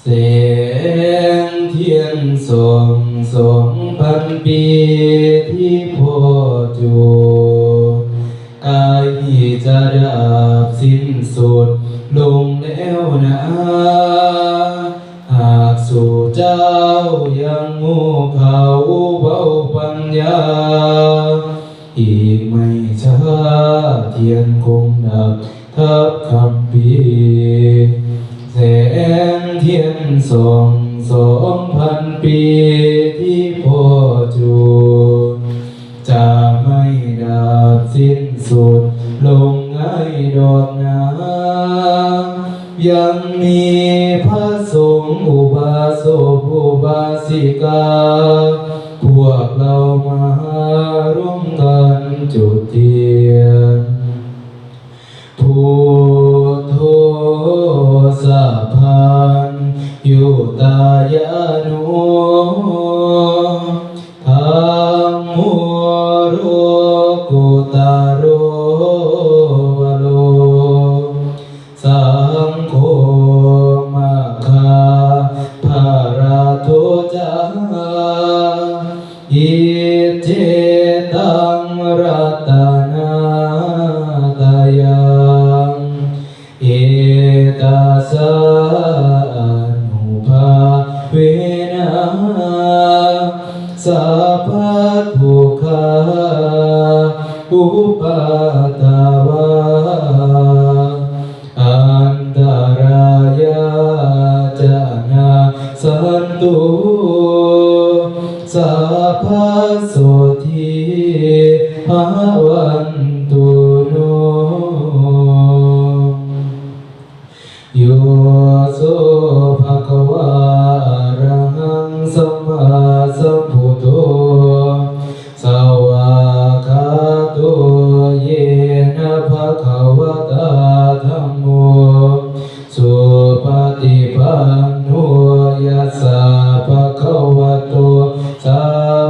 ແສງທຽນສ່ອງສອງພັນປີທີ່ພໍ່ຈູດ ໃກ້ຈະດັບສິ້ນສຸດລົງແລ້ວນາ. ຫາກສູ່ເຈົ້າຍັງຮູ້ເຂົ້າເວົ້າປັນຍາ, ອີກໄມ່ຊ້າທຽນຄົງດັບທັບຄຳພີ. ແສງທຽນສ່ອງສອງພັນປີທີ່ພໍ່ຈູດ ຈະໄມ່ດັບສິ້ນສຸດລົງໃນດອກນາ. ຍັງມີພະສົງອຸບາສົກອຸບາສິກາ ພວກເຮົາມາຮ່ວມກັນຈຸດທຽນ. ພຸດໂທ ສັບພັນຍຸຕາຍານຸ ທຳໂມ ໂລກຸດຕະໂລ ວະໂລ ສັງໂຄ ມັກຄະພາລະໂທ ຈາ ອິດທິຕັງ ລັດຕະນະຕະຍັງ ເອຕະສາ ອະນຸພາເວນະ ສັບພະທຸກຂາ ອຸປັດຕະວາ ອັນຕະລາຍາ ຈະນາສັນຕຸ ສັບພະໂສທີ ພະວັນຕຸໂນ. ໂຍ ໂສ ພະຄະວາ ອະລະຫັງ ສຳມາສຳພຸດໂທ ສະວາກຂາໂຕ ເຍນະ ພະຄະວະຕາ ທຳໂມ ສຸປະຕິປັນໂນ ຍະສາ ພະຄະວະໂຕ ສາ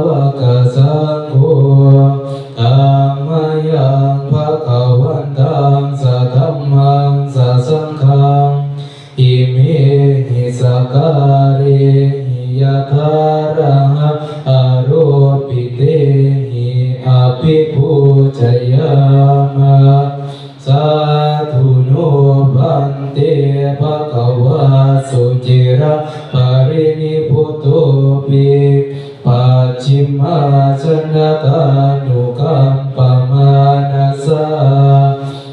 ວະກະສັງໂຄ ທຳມະຍັງ ພະຄະວັນຕັງ ສະທຳມັງ ສະສັງຄັງ ອິເມຫິ ສະກາເລຫິ ຍະຖາລະຫັງ ອາໂລປິເຕຫິ ອະພິປູຈະຍາມະ. ສາທຸໂນ ພັນເຕ ພະຄະວາ ສຸຈິລັງ ປະລິນິບພຸດໂຕ ເປ ປັດຈິມາຈະນະຕານຸກຳປະມານາສາ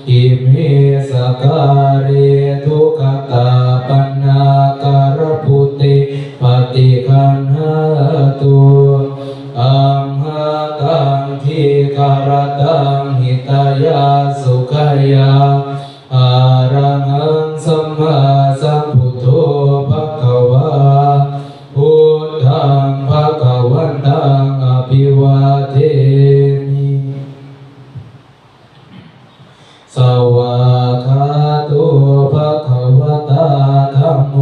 ອິເມ ສະກາເລ ທຸກຂະຕາປະນາກະລະພຸດເຕ ປະຕິຄັນຫາຕຸ ອັມຫະຕັງ ທີຄະຣະຕັງ ຫິຕາຍະ ສຸຂາຍະ ອະລະຫັງ ສຳມາສຳພຸດໂທ ພະຄະວາ ພຸດທັງ ພະຄະວັນຕັງ ອະພິວາເທມິ ສະວາກຂາໂຕ ພະຄະວະຕາ ທຳໂມ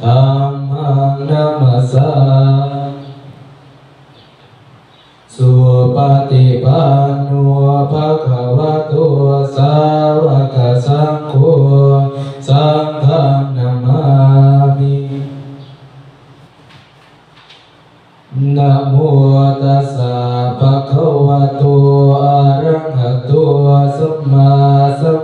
ທຳມັງ ນະມັດສາ ສຸປະຕິປັນໂນ ພະຄະວະໂຕ ສາວະກະສັງໂຄ ສັງຄັງ ນະມາມິ. ນະໂມ ຕັດສະ ພະຄະວະໂຕ ອະລະຫະໂຕ ສຳມາສຳ